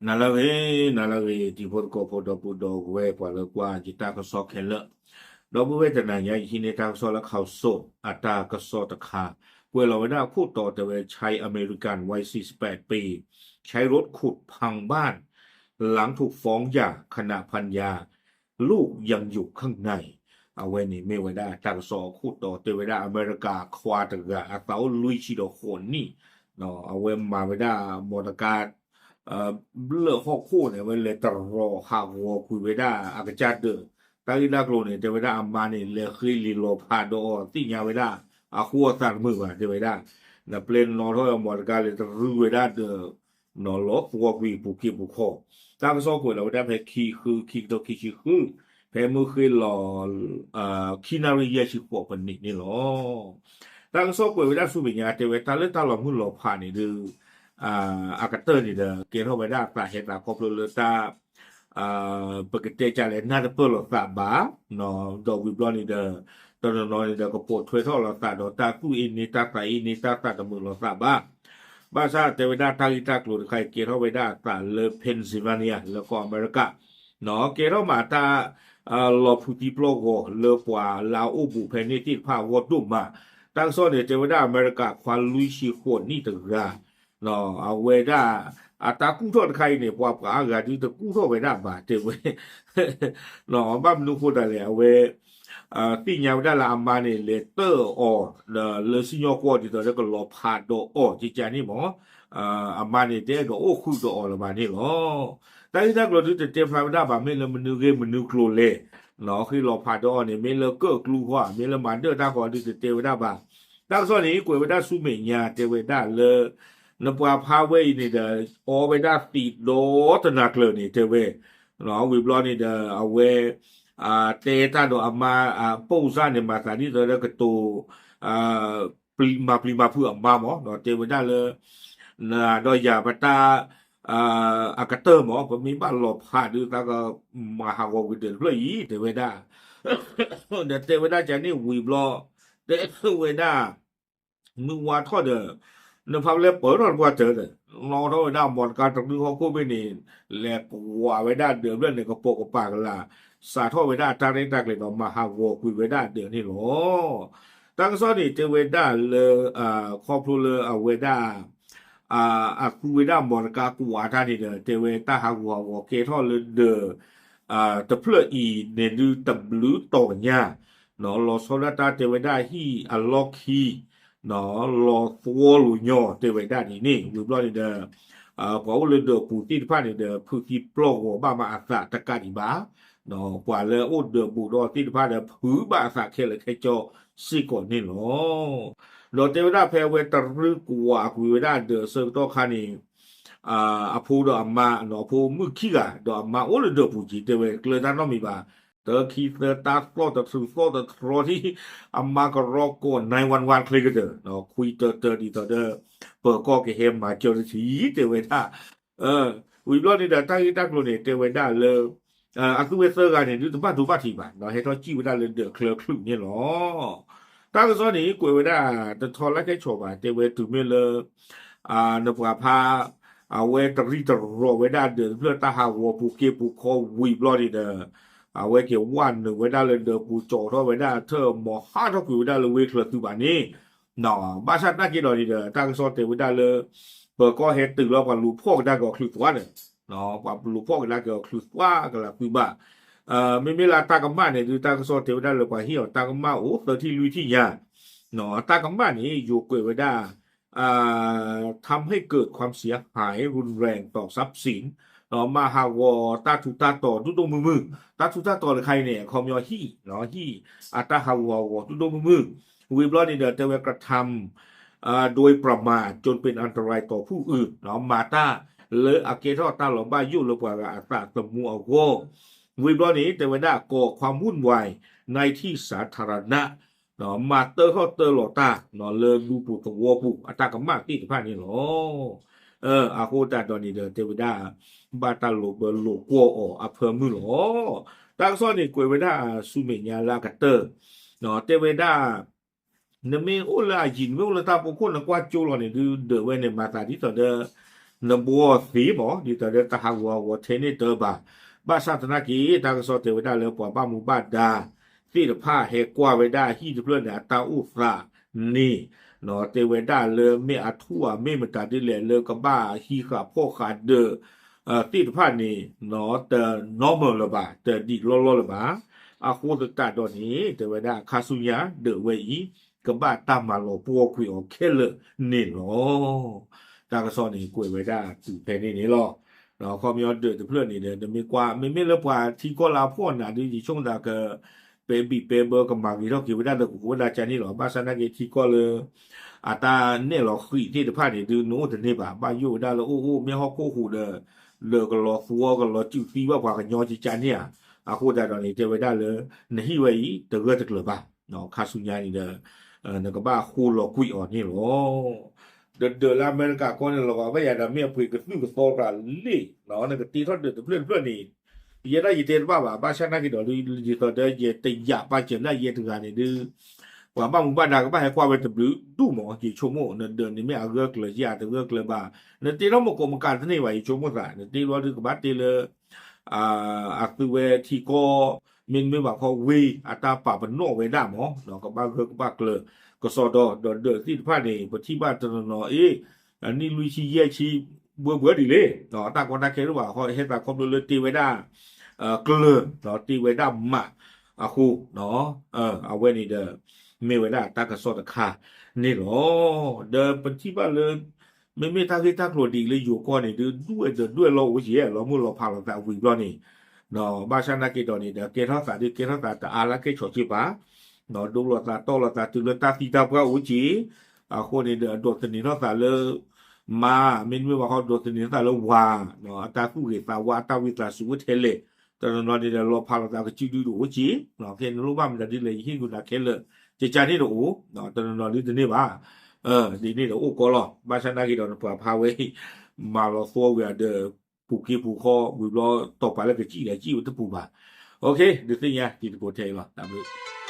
နၤလၢအဂ့ၤ, နၤလၢအဂ့ၤ, တံၤဖိသကိးဖိ ဒီပုၢ်ဒီဝဲၢ် ပှၤလၢကွၢ်ယတၢ်ကစီၣ်ခဲလၢာ်, ဒီပုၢ်ဝဲၢ်တနၤညါ ယဟံးန့ၢ်တၢ်ကစီၣ်လၢ ข่าวสด အတၢ်ကစီၣ်တခါ, ကွဲးလီၤဝဲဒၣ်ခိၣ်တီတဲဝဲ ชายอเมริกันวัยสี่สิบแปดปี ใช้รถขุดพังบ้าน หลังถูกฟ้องหย่าขณะภรรยา ลูกยังอยู่ข้างใน အဝဲန့ၣ်မ့ၢ်ဝဲဒၣ်တၢ်ကစီၣ်အခိၣ်တီတဲဝဲဒၣ် အမဲရကၤခွါတဂၤ အသးအိၣ်လွံၢ်ဆံဒီးဃိးနံၣ်, အဝဲမၤဝဲဒၣ် မော်တော်ကား လၢဟီၣ်ခိၣ်န့ၣ် အဝဲလဲၤတရီးဟးဂီၤကွံာ်ဝဲဒၣ်အကစၢ်ဒၢး, တၢ်ဂ့ၢ်တၢ်ကျိၤန့ၣ် တဲဝဲဒၣ်အမါန့ၣ် လဲၤဃ့လံာ်လီၤဖးဒီးအီၤ သ့ၣ်ညါဝဲဒၣ်အဃိအသးတမုာ်ဘၣ် တဲဝဲဒၣ်, နပျဲနီၣ်ထီၣ်ဝဲ မော်တော်ကား လဲၤတရုဝဲဒၣ်ဒီး နီၣ်လီၤသဝီကွံာ်ပူၤက့ပူၤခီၣ်, တၢ်ကစီၣ်ကွဲးလီၤဝဲဒၣ်ဖဲခံဃု ခံကထိခံဆံဃု, ဖဲမုၢ်ဃ့လီၤ ခံနၣ်ရံၣ်ယဲၢ်ဆံဃိးပနံးန့ၣ်လီၤ. တၢ်ကစီၣ်ကွဲးဝဲဒၣ်ဆူမဲာ်ညါ တဲဝဲတၢ်လၢတၢ်လီၤမုၢ်လီၤဖးန့ၣ်ဒီး အကတၢၢ်န့ၣ်ဒီး ကဲထီၣ်ဝဲဒၣ်အသးဟဲသးခီဖျိလၢတၢ် ပကတဲကလဲၣ် နၢ်တပၢၢ်လိာ်သးဘၣ်, ဒီးဝံၤဘျီန့ၣ်ဒီး တနီၤနီၤန့ၣ်ဒီး ကပိာ်ထွဲထီၣ်လိာ်သးဒီးတၢ်သူၣ်အ့န့ တၢ်သးအ့န့ တၢ်သးတမုာ်လိာ်သးဘၣ်. ဘၣ်ဆၣ်တဲဝဲဒၣ်တၢ်ဂ့ၢ်တၢ်ကျိၤတခါအံၤ ကဲထီၣ်ဝဲဒၣ်အသးလၢ Pennsylvania လၢကီၢ်အမဲရကၤ, ကဲထီၣ်မးတၢ် လီၤဖုးသံပျီၢ်ဂီၤလၢပှၤလၢအအိၣ်ဘူးဖဲန့ၣ်သ့ၣ်တဖၣ်အဂီၢ်ဒိၣ်မး, တၢ်ကစီၣ်န့ၣ် တဲဝဲဒၣ်အမဲရကၤခွါလွံၢ်ဆံဃိးနံၣ်တဂၤ အဝဲဒၣ် အတၢ်ကူၣ်ထီၣ်တခါအံၤန့ၣ် ပှၤပှၤအါဂၤဒုတကူၣ်ထီၣ်ဝဲဒၣ်ဘၣ် တဲဝဲ, ဘၣ်မနုၤဃိသတးလဲၣ် အဝဲ သ့ၣ်ညါဝဲဒၣ်လၢအမါန့ၣ် လဲၤတၢၢ်အီၤ လၢစံၣ်ညီၣ်ကွီၢ်ဒ်သိးဒီးကလီၤဖးဒီးအီၤ ကကန့ၣ်မး, အမါန့ၣ် တအဲၣ်ဒိးအိၣ်ဃုာ်ဒီးအီၤလၢၤဘၣ်န့ၣ်လီၤ. တၢ်ဂ့ၢ်တၢ်ကျိၤဒုတတဲဖျါဝဲဒၣ်ဘၣ် မ့ၢ်လၢမနုၤဂ့ၢ်မနုၤကျိၤလဲၣ်, ဃ့လီၤဖးဒီးအီၤန့ၣ် မ့ၢ်လၢကၢၣ်ကျူဃီ မ့ၢ်လၢမၤဒၢၣ်တၢ်ဃီဒုတတဲဝဲဒၣ်ဘၣ်. တၢ်ကစီၣ်န့ၣ် ကွဲးဝဲဒၣ်ဆူမဲာ်ညါ တဲဝဲဒၣ်လၢ နပှၤဖါဝဲအံၤန့ၣ်ဒီး အီဝဲဒၣ်သံးဒီတနၤကျၢၤန့ၣ် တဲဝဲ, ဝံၤဘျီန့ၣ်ဒီး အဝဲ တဲတၢ်ဒီးအမါ ပိၢ်စၢ်န့ၣ် မၤသးဒ်သိးဒီးကတိၤ ပျံၤမၤပျံၤမၤဖုးအမါမး ဒီးတဲဝဲဒၣ်လၢ နၤဒီးယၤပတၢ် အကတၢၢ်မး ပမ့ၢ်ဘၣ်လီၤဖးဒုး သးကမၤဟးဂီၤကွံာ်ဒၢးတဖျၢၣ်အံၤ တဲဝဲဒၣ်, ဒီးတဲဝဲဒၣ်ကန့ၣ်ဝံၤဘျီ တဲဝဲဒၣ် မုၢ်ဝါထီၣ်ဒီး နဖးဖျဲၣ်ပၢၢ်ထီၣ်တပှၢ်တၢၢ်ဒီး နီၣ်ထီၣ်ဝဲဒၣ် မော်တော်ကားတရုဟီၣ်ခိၣ်ဘ့ၣ်န့ၣ် လဲၤကွၢ်ဝဲဒၣ်ဒၢးဖျၢၣ်န့ၣ် ကပိာ်ကပၤကလာ် စးထီၣ်ဝဲဒၣ်အတၢ်ရဲၣ်တၢ်ကျဲၤဒီး မၤဟးဂီၤကွံာ်ဝဲဒၣ်ဒၢးန့ၣ်လီၤ. တၢ်ကစီၣ်န့ၣ် တဲဝဲဒၣ်လၢ ခီဖျိလၢအဝဲဒၣ် အသူဝဲဒၣ်မော်တော်ကားကွၢ်တၢ်န့ၣ်ဒီး တဲဝဲတၢ်ဟးဂူာ်ဟးဂီၤကဲထီၣ်လၢဒၢး တဖျၢၣ်အံၤန့ၣ်ဒုးတဘျုးတီၤညါ လီၤဆီဒၣ်တၢ်တဲဝဲဒၣ်ဟံၣ်အလီၢ်ခံ လီၤသဝီလိၤညီ တဲဝဲဒၣ်ဒ်န့ၣ် ဝံၤဘျီန့ၣ်ဒီး ပှၤအိၣ်လၢဒၢးပူၤသ့ၣ်တဖၣ်န့ၣ်ဒီး ဖုးသံပျီၢ်ဂီၤဘၣ်မးအသးတကးဒံးဘၣ်, ပှၤလၢအအိၣ်ဒၢးဘူးဒီးသ့ၣ်တဖၣ်ဒီး ဖုးဘၣ်အသးခဲလၢာ်ခဲဆ့စ့ၢ်ကီးန့ၣ်လီၤ. ဒီးတဲဝဲဒၣ်ဖဲအဝဲတရုကွၢ်ကွံာ်ဝဲဒၣ်ဒၢးအဆၢကတီၢ်ခါန့ၣ် အဖိဒီးအမါ အဖိမုၣ်ခံဂၤ ဒီးအမါအိၣ်လၢဒၢးပူၤက့ၤ တဲဝဲကျၢၤတၢ်နီတမံၤဘၣ်, တၢခံသၢတၢ်သီၣ်တထြူးသီၣ်တထြီထံ အမါကရီကိး nine one one ချ့ကတၢၢ် ခွံတၢတၢဒ်သိးဒီး ပၢၤကီၢ်ကဟဲမၤစၢၤတထံၣ် တဲဝဲဒၣ် ဝံၤဘျီန့ၣ်ဒီးတၢ်ဂ့ၢ်တၢ်ကျိၤန့ၣ် တဲဝဲဒၣ်လၢ အသူဝဲသၢဂၤန့ၣ် ဒုးတဘၣ်ဒိဘၣ်ထံးဘၣ် ဒီးဟဲထီၣ်စံၣ်ဝဲဒၣ်လၢဒၢးချၢချုးန့ၣ်လီၤ. တၢ်ကစီၣ်န့ၣ် ကွဲးဝဲဒၣ် တထီလၢခဲဆီဘၣ် တဲဝဲတုၤမ့ၢ်လၢ နပှၤဖါ အဝဲတရံးတရီၤဝဲဒၣ်ဒၢးတဖျၢၣ်တၢ်ဟးဂီၤပူၤက့ပူၤခီဝံၤဘျီန့ၣ်ဒီး အဝဲက့ၤဝဲနုာ်ဝဲဒၣ်လၢဒၢးပူၤ ကၠီထီၣ်ဝဲဒၣ်အထၢၣ်မီၤ ဟးထီၣ်ကွံာ်ဝဲဒၣ်လၢဝ့ၢ်ချၢသုးဘၣ်န့ၣ် ဘၣ်ဆၣ်သနာ်က့ဒီးန့ၣ်ဒီး တၢ်ကစီၣ်တဲဝဲဒၣ်လၢ ပၢၤကီၢ်ဟဲတုၤလီၤ ပှၤလူၤဖီၣ်ကဒါက့ၤအီၤချုးသွါဒီး ပှၤလူၤဖီၣ်ကဒါက့ၤအီၤချုးသွါကလးသုးဘၣ်. မ့မ့ၢ်လၢတၢ်ကမၣ်န့ၣ်ဒုး တၢ်ကစီၣ်တဲဝဲဒၣ်လၢပှၤဟ့ၣ်အီၤတၢ်ကမၣ်အိၣ်သၢထံၣ်လွံၢ်ထံၣ်ညါ တၢ်ကမၣ်န့ၣ် ယိၤကွဲးဝဲဒၣ် ทำให้เกิดความเสียหายรุนแรงต่อทรัพย์สิน မၤဟးဂီၤတၢ်ထူးတၢ်တီၤဒိၣ်ဒိၣ်မုၢ်မုၢ်, တၢ်ထူးတၢ်တီၤတခါအံၤန့ၣ် အခီပညီဟံၣ် ဟံၣ်အတၢ်ဟးဂူာ်ဟးဂီၤဒိၣ်ဒိၣ်မုၢ်မုၢ်, ဝံၤဘျီန့ၣ်ဒီးတဲဝဲ กระทำ โดยประมาทจนเป็นอันตรายต่อผู้อื่น မၤတၢ်လၢအကဲထီၣ်တၢ်လီၤဘၣ်ယိၣ်လၢပှၤဂၤအသးသမူအဂီၢ်, ဝံၤဘျီန့ၣ် တဲဝဲဒၣ် ก่อความวุ่นวายในที่สาธารณะ မၤတၢထီၣ်တၢလီၤတၢ်လၢလူၤပိာ်သဝီပူၤ အတၢ်ကမၣ်သ့ၣ်တဖၣ်န့ၣ်လီၤ. အဃိသတးဒီးန့ၣ်ဒီး တဲဝဲဒၣ် ဘၣ်တၢ်လိာ်ဘၢလိာ်ကွီၢ်အီၤအဖၢမုၢ်လီၤ. တၢ်ကစီၣ်န့ၣ်ကွဲးဝဲဒၣ်ဆူမဲာ်ညါလၢအကတၢၢ် တဲဝဲဒၣ် နမ့ၢ်အိၣ်လၢအယံၤ နမ့ၢ်အိၣ်လၢတၢ်ပိာ်ခိၣ် နကွၢ်ကၠိလီၤန့ၣ်ဒုး ဒၢးဝဲန့ၣ် မၤသးဒ်သိးဒီး နဘှီသ့မး ဒ်သိးဒီးတဟးဂူာ်ဟးဂီၤထဲန့ၣ်တၢ်ဘၣ်. ဘၣ်ဆၣ်သနာ်က့ တၢ်ကစီၣ်တဲဝဲဒၣ်လၢပှၤဘၣ်မူဘၣ်ဒါသ့ၣ်တဖၣ်ဟဲကွၢ်ဝဲဒၣ်ဟံၣ်တဖျၢၣ်န့ၣ် အတၢ်အိၣ်သးန့ၣ် တဲဝဲဒၣ်လၢမ့ၢ်အထူၣ်အမ့ၢ်မတၤဒ်လဲၣ်လၢကဘၣ်ဟံးဃာ်ဖီၣ်ဃာ်ဒၢးသ့ၣ်တဖၣ်န့ၣ် တ normal လၢၤဘၣ်, တဒံးလီၢ်လီၢ်လၢၤဘၣ်. အဃိသတးဒီးန့ၣ် တဲဝဲဒၣ်ခါဆူညါဒၢးဝဲအံၤ ကဘၣ်တၢ်မၤလီၤပှီၢ်ကွံာ်အီၤခဲလၢာ်န့ၣ်လီၤ. တၢ်ကစီၣ်န့ၣ်ကွဲးဝဲဒၣ်တုၤဖဲန့ၣ်န့ၣ်လီၤ. ခီပညီဒၢးတဖျၢၣ်န့ၣ်ဒီး နမ့ၢ်ကွၢ် မ့မ့ၢ်လၢပှၤထံကီၢ်လၢအဖှီၣ်နၤဒ် ယဆိကမိၣ်သးက ပဲဘံၣ်ပဲဘၢ ကမၤဂ့ၤထီၣ်က့ၤဝဲဒၣ်လၢကအိၣ်ဝဲဒၣ်ကန့ၣ်လီၤ. ဘၣ်ဆၣ်သနာ်က့ထံကီၢ်လၢ အတၢ်နဲၣ်လီၤဃံးသ့ၣ်တဖၣ်န့ၣ်ဒုး နအိၣ်တန့ၢ်ဘၣ်. ဘၣ်ယိၣ်ဝဲဒၣ်လၢအိၣ်အိၣ်မ့ၢ်ဟီၣ်ခိၣ်ဟူးဒီး လၢကလီၤသူအီၤကလီၤစုၣ်သံဘၣ်ပှၤကညီကကန့ၣ်ဧါ. အဃိသတးဒီးန့ၣ် တဲဝဲဒၣ်လၢ နဟံၣ်ဝဲအံၤ တဂၢၢ်တကျၢၤဘၣ်. ခါဆူညါန့ၣ်ဒီး နကဘၣ်ဃိလီၤကွံာ်အီၤန့ၣ်လီၤ. ဒီးဒၢးလၢအမဲရကၤကီၢ်န့ၣ်လီၤ ဘၣ်ယၤဒီးမ့ၢ်အပှ့ၤကသုၣ်ကသီရၤလံ, နကတ့ထီၣ်ဒၢးတဖျၢၣ်တဖျၢၣ်န့ၣ် ယဲဒၣ်ယတဲတဘၣ်ဘၣ်. ဘၣ်ဆၣ်သနာ်က့ဒီး ဒ်သိးဒီးယတယာ်ပာ်စၢၤလၢယဲတဂၤန့ၣ်ဒုး ပှၤဘၣ်မူဘၣ်ဒါကဘၣ်ဟဲကွၢ်ဝဲတဘျုးဒူၣ်မး ယဆိကမိၣ် နဒၢးန့ၣ်မ့ၢ်အဂၢၢ်ကျၢၤဧါ တဂၢၢ်ကျၢၤဘၣ်. နတ့ထီၣ်မကိးမကၤတန့ၢ်ဘၣ် ယဆိကမိၣ်သး နတ့လီၤဒုးကဘၣ်တ့လၢ အသုဝဲထံကီၢ် မ့တမ့ၢ်ဘၣ်ခီဝ့ၢ် အတၢ်ပာ်ပနီၣ်ဝဲဒၣ်မး ကဘၣ်ဂၢၢ်ကဘၣ်ကျၢၤ ကစီဒီ ဒီးဒၢးသ့ၣ်တဖၣ်န့ၣ် ပထံၣ်ဘၣ်တနီၤနီၤအ့ၣ် နံၣ်လွံၢ်ဆံယဲၢ်ဆံ ဘှဲဘှဲဒ်လဲၣ် တၢ်ကီတၢ်ခဲတအိၣ်ဘၣ် ဟဲသးခီဖျိလၢတ့ဝဲဒၣ် ကျၢၤ တ့ဝဲဒၣ်မးအဃိ အဝဲန့ၣ်ဒီး မ့ၢ်ဝဲဒၣ်တၢ်ကစီၣ်တခါန့ၣ်လီၤ. ဒီးပထံၣ်ဘၣ်လၢ မ့မ့ၢ်တၢ်ဂ့ၢ်တၢ်ကျိၤဒ်အံၤလၢယိၤကီၢ်န့ၣ် ဒုးဒွဲၣ်ဒီးဒွဲၣ်လီၤအိၣ်က့ၤ လီၤမုၢ်လီၤဖးလိာ်သးဝံၤဘျီန့ၣ် ဘၣ်ဆၣ်သနာ်က့ဒီးန့ၣ်ဒီး ကဲထီၣ်သးဒုးကဲထီၣ်သးတအါလၢကဲဆီၣ်က့ၤပၤ ဒိလီၤသးတီၢ်လီၤသးတုၤလၢတၢ်သံတၢ်ပှၢ်အိၣ်က့ၤ အဃိန့ၣ်ဒီး ဒိးသန့ၤထီၣ်သးလၢ မါ မ့တမ့ၢ်ဘၣ်ခီ ဒိးသန့ၤထီၣ်သးလၢဝၤ အတၢ်သူၣ်ဂ့ၤသးဝါ အတၢ်ဝံသးစူၤအိၣ်ထဲလဲၣ် တနီၤနီၤန့ၣ်ဒီး လီၤဖးလိာ်သးကစုဒုတအိၣ်က့ၤ ခဲနလိၣ်ဘၣ်မတၤဒ်လဲၣ် ယဟ့ၣ်ဂုာ်နၤခဲလၢာ် ကကန့ၣ်တအိၣ် တနီၤနီၤဒ်တန့ၢ်ဘၣ် ဒ်န့ၣ်ဒီးအိၣ်ကီလီၤ. ဘၣ်ဆၣ်သနာ်က့ဒီး နပှၤဖးဝဲ မၤလီၤသီဝံၤဒီး ပူၤက့ၤပူၤဃီဝံၤဘျီ တီၢ်ပာ်လၢကစံၣ်ဒီးစံၣ်ဝဲတပူၤဘၣ်. OK ဒုးသ့ၣ်ညါတံၤသကိးထဲအံၤလီၤ တၢ်ဘျုး